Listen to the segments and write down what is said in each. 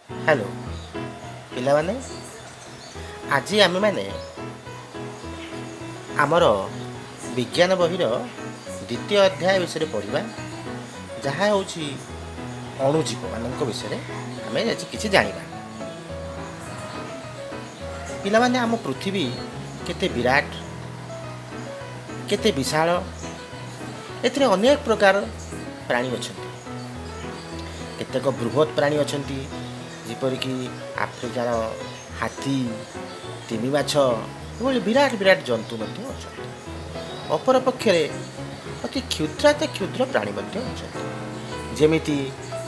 Hello ପିଲାମାନେ, ଆଜି ଆମେମାନେ ଆମର ବିଜ୍ଞାନ ବହିର ଦ୍ୱିତୀୟ ଅଧ୍ୟାୟ ବିଷୟରେ ପଢ଼ିବା, ଯାହା ହେଉଛି ଅଣୁଜୀବମାନଙ୍କ ବିଷୟରେ ଆମେ ଆଜି କିଛି ଜାଣିବା। ପିଲାମାନେ, ଆମ ପୃଥିବୀ କେତେ ବିରାଟ, କେତେ ବିଶାଳ। ଏଥିରେ ଅନେକ ପ୍ରକାର ପ୍ରାଣୀ ଅଛନ୍ତି। କେତେକ ବୃହତ୍ ପ୍ରାଣୀ ଅଛନ୍ତି, ଯେପରିକି ଆଫ୍ରିକାର ହାତୀ, ତିମି ମାଛ, ଏଭଳି ବିରାଟ ବିରାଟ ଜନ୍ତୁ ମଧ୍ୟ ଅଛନ୍ତି। ଅପରପକ୍ଷରେ ଅତି କ୍ଷୁଦ୍ରାତି କ୍ଷୁଦ୍ର ପ୍ରାଣୀ ମଧ୍ୟ ଅଛନ୍ତି, ଯେମିତି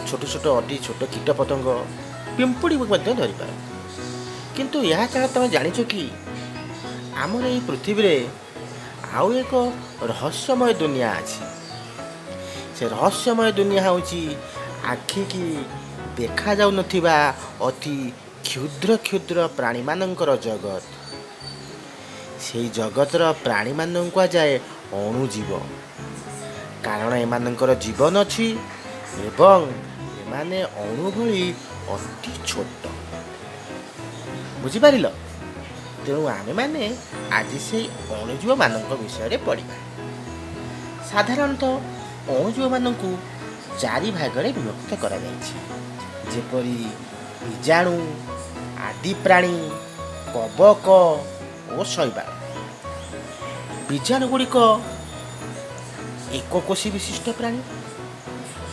ଛୋଟ ଛୋଟ ଅତି ଛୋଟ କୀଟପତଙ୍ଗ, ପିମ୍ପୁଡ଼ି ମଧ୍ୟ ଧରିପାରନ୍ତି। କିନ୍ତୁ ଏହା ଛଡ଼ା ତୁମେ ଜାଣିଛ କି, ଆମର ଏଇ ପୃଥିବୀରେ ଆଉ ଏକ ରହସ୍ୟମୟ ଦୁନିଆ ଅଛି। ସେ ରହସ୍ୟମୟ ଦୁନିଆ ହେଉଛି ଆଖିକି ଦେଖାଯାଉନଥିବା ଅତି କ୍ଷୁଦ୍ର କ୍ଷୁଦ୍ର ପ୍ରାଣୀମାନଙ୍କର ଜଗତ। ସେଇ ଜଗତର ପ୍ରାଣୀମାନଙ୍କୁ କୁହାଯାଏ ଅଣୁଜୀବ, କାରଣ ଏମାନଙ୍କର ଜୀବନ ଅଛି ଏବଂ ଏମାନେ ଅଣୁ ଭଳି ଅତି ଛୋଟ। ବୁଝିପାରିଲ? ତେଣୁ ଆମେମାନେ ଆଜି ସେଇ ଅଣୁଜୀବମାନଙ୍କ ବିଷୟରେ ପଢ଼ିବା। ସାଧାରଣତଃ ଅଣୁଜୀବମାନଙ୍କୁ ଚାରି ଭାଗରେ ବିଭକ୍ତ କରାଯାଇଛି, ଯେପରି ବୀଜାଣୁ, ଆଦିପ୍ରାଣୀ, କବକ ଓ ଶୈବାଳ। ବୀଜାଣୁ ଗୁଡ଼ିକ ଏକକୋଷୀ ବିଶିଷ୍ଟ ପ୍ରାଣୀ।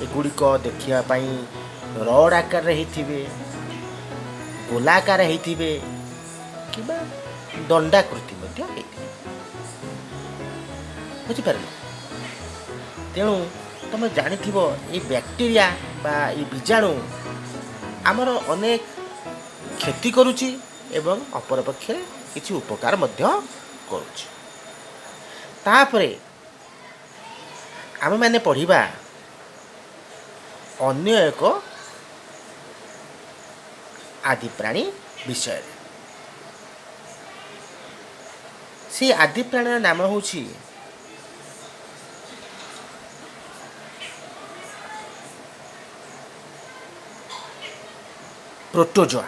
ଏଗୁଡ଼ିକ ଦେଖିବା ପାଇଁ ରଡ଼୍ ଆକାରରେ ହେଇଥିବେ, ଗୋଲାକାର ହେଇଥିବେ କିମ୍ବା ଦଣ୍ଡାକୃତି ମଧ୍ୟ ହେଇଥିବେ। ବୁଝିପାରିଲ? ତେଣୁ ତୁମେ ଜାଣିଥିବ, ଏଇ ବ୍ୟାକ୍ଟେରିଆ ବା ଏଇ ବୀଜାଣୁ ଆମର ଅନେକ କ୍ଷତି କରୁଛି ଏବଂ ଅପରପକ୍ଷରେ କିଛି ଉପକାର ମଧ୍ୟ କରୁଛି। ତାପରେ ଆମେମାନେ ପଢ଼ିବା ଅନ୍ୟ ଏକ ଆଦିପ୍ରାଣୀ ବିଷୟରେ। ସେଇ ଆଦିପ୍ରାଣୀର ନାମ ହେଉଛି ପ୍ରୋଟୋଜୋଆ।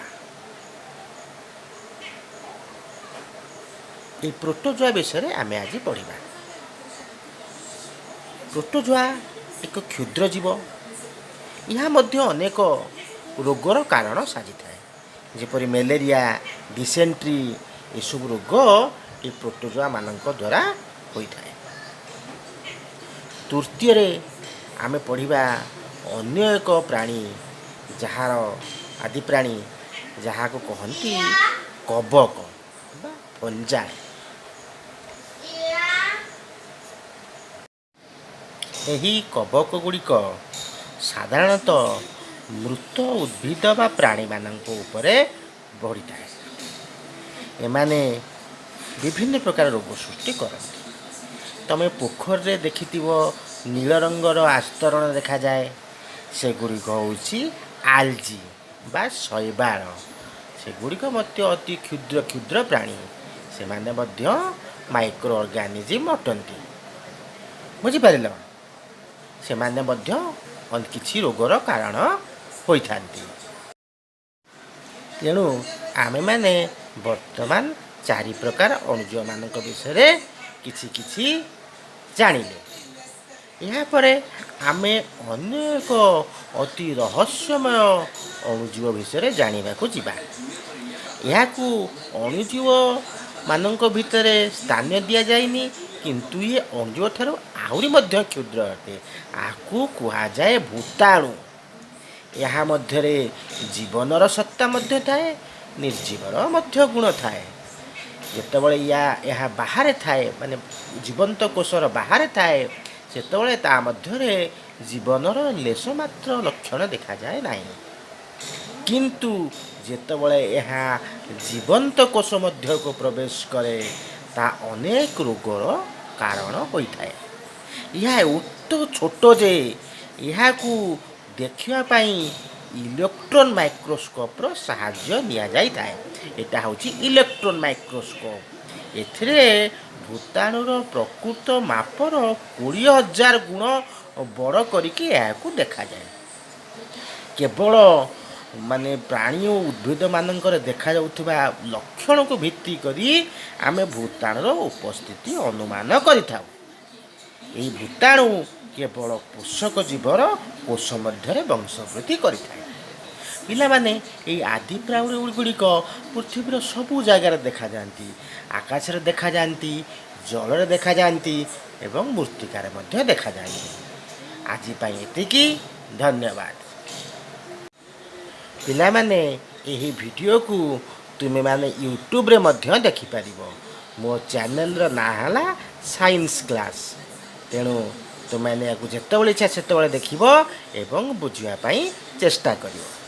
ଏଇ ପ୍ରୋଟୋଜୋଆ ବିଷୟରେ ଆମେ ଆଜି ପଢ଼ିବା। ପ୍ରୋଟୋଜୋଆ ଏକ କ୍ଷୁଦ୍ର ଜୀବ। ଏହା ମଧ୍ୟ ଅନେକ ରୋଗର କାରଣ ସାଜିଥାଏ, ଯେପରି ମ୍ୟାଲେରିଆ, ଡିସେଣ୍ଟ୍ରି, ଏସବୁ ରୋଗ ଏ ପ୍ରୋଟୋଜୋଆ ମାନଙ୍କ ଦ୍ୱାରା ହୋଇଥାଏ। ତୃତୀୟରେ ଆମେ ପଢ଼ିବା ଅନ୍ୟ ଏକ ପ୍ରାଣୀ, ଯାହାର ଆଦି ପ୍ରାଣୀ, ଯାହାକୁ କହନ୍ତି କବକ ବା ଫଞ୍ଜାଇ। ଏହି କବକ ଗୁଡ଼ିକ ସାଧାରଣତଃ ମୃତ ଉଦ୍ଭିଦ ବା ପ୍ରାଣୀମାନଙ୍କ ଉପରେ ବଢ଼ିଥାଏ। ଏମାନେ ବିଭିନ୍ନ ପ୍ରକାର ରୋଗ ସୃଷ୍ଟି କରନ୍ତି। ତମେ ପୋଖରୀରେ ଦେଖିଥିବ, ନୀଳ ରଙ୍ଗର ଆସ୍ତରଣ ଦେଖାଯାଏ। ସେଗୁଡ଼ିକ ହେଉଛି ଆଲଜି ବା ଶୈବାଳ। ସେଗୁଡ଼ିକ ମଧ୍ୟ ଅତି କ୍ଷୁଦ୍ର କ୍ଷୁଦ୍ର ପ୍ରାଣୀ। ସେମାନେ ମଧ୍ୟ ମାଇକ୍ରୋ ଅର୍ଗାନିଜିମ୍ ଅଟନ୍ତି। ବୁଝିପାରିଲ? ସେମାନେ ମଧ୍ୟ କିଛି ରୋଗର କାରଣ ହୋଇଥାନ୍ତି। ତେଣୁ ଆମେମାନେ ବର୍ତ୍ତମାନ ଚାରି ପ୍ରକାର ଅଣୁଜୀବମାନଙ୍କ ବିଷୟରେ କିଛି କିଛି ଜାଣିଲେ। ଏହାପରେ ଆମେ ଅନ୍ୟ ଏକ ଅତି ରହସ୍ୟମୟ ଅଣୁଜୀବ ବିଷୟରେ ଜାଣିବାକୁ ଯିବା। ଏହାକୁ ଅଣୁଜୀବମାନଙ୍କ ଭିତରେ ସ୍ଥାନ ଦିଆଯାଇନି, କିନ୍ତୁ ଇଏ ଅଣୁଜୀବ ଠାରୁ ଆହୁରି ମଧ୍ୟ କ୍ଷୁଦ୍ର ଅଟେ। ଆକୁ କୁହାଯାଏ ଭୂତାଣୁ। ଏହା ମଧ୍ୟରେ ଜୀବନର ସତ୍ତା ମଧ୍ୟ ଥାଏ, ନିର୍ଜୀବର ମଧ୍ୟ ଗୁଣ ଥାଏ। ଯେତେବେଳେ ଏହା ବାହାରେ ଥାଏ, ମାନେ ଜୀବନ୍ତ କୋଷର ବାହାରେ ଥାଏ, ସେତେବେଳେ ତା ମଧ୍ୟରେ ଜୀବନର ଲେଶ ମାତ୍ର ଲକ୍ଷଣ ଦେଖାଯାଏ ନାହିଁ। କିନ୍ତୁ ଯେତେବେଳେ ଏହା ଜୀବନ୍ତ କୋଷ ମଧ୍ୟକୁ ପ୍ରବେଶ କରେ, ତା ଅନେକ ରୋଗର କାରଣ ହୋଇଥାଏ। ଏହା ଏତେ ଛୋଟ ଯେ ଏହାକୁ ଦେଖିବା ପାଇଁ ଇଲେକ୍ଟ୍ରନ୍ ମାଇକ୍ରୋସ୍କୋପ୍ର ସାହାଯ୍ୟ ନିଆଯାଇଥାଏ। ଏଇଟା ହେଉଛି ଇଲେକ୍ଟ୍ରନ୍ ମାଇକ୍ରୋସ୍କୋପ୍। ଏଥିରେ ଭୂତାଣୁର ପ୍ରକୃତ ମାପର 20,000 ଗୁଣ ବଡ଼ କରିକି ଏହାକୁ ଦେଖାଯାଏ। କେବଳ ମାନେ ପ୍ରାଣୀ ଓ ଉଦ୍ଭିଦମାନଙ୍କର ଦେଖାଯାଉଥିବା ଲକ୍ଷଣକୁ ଭିତ୍ତି କରି ଆମେ ଭୂତାଣୁର ଉପସ୍ଥିତି ଅନୁମାନ କରିଥାଉ। ଏହି ଭୂତାଣୁ କେବଳ ପୋଷକ ଜୀବର କୋଷ ମଧ୍ୟରେ ବଂଶବୃଦ୍ଧି କରିଥାଏ। ପିଲାମାନେ, ଏହି ଆଦି ପ୍ରାଣୀ ଗୁଡ଼ିକ ପୃଥିବୀର ସବୁ ଜାଗାରେ ଦେଖାଯାଆନ୍ତି। ଆକାଶରେ ଦେଖାଯାଆନ୍ତି, ଜଳରେ ଦେଖାଯାଆନ୍ତି ଏବଂ ମୃତ୍ତିକାରେ ମଧ୍ୟ ଦେଖାଯାଆନ୍ତି। ଆଜି ପାଇଁ ଏତିକି, ଧନ୍ୟବାଦ। ପିଲାମାନେ, ଏହି ଭିଡ଼ିଓକୁ ତୁମେମାନେ ୟୁଟ୍ୟୁବରେ ମଧ୍ୟ ଦେଖିପାରିବ। ମୋ ଚ୍ୟାନେଲର ନାଁ ହେଲା ସାଇନ୍ସ କ୍ଲାସ୍। ତେଣୁ ତୁମେମାନେ ଏହାକୁ ଯେତେବେଳେ ଇଚ୍ଛା ସେତେବେଳେ ଦେଖିବ ଏବଂ ବୁଝିବା ପାଇଁ ଚେଷ୍ଟା କରିବ।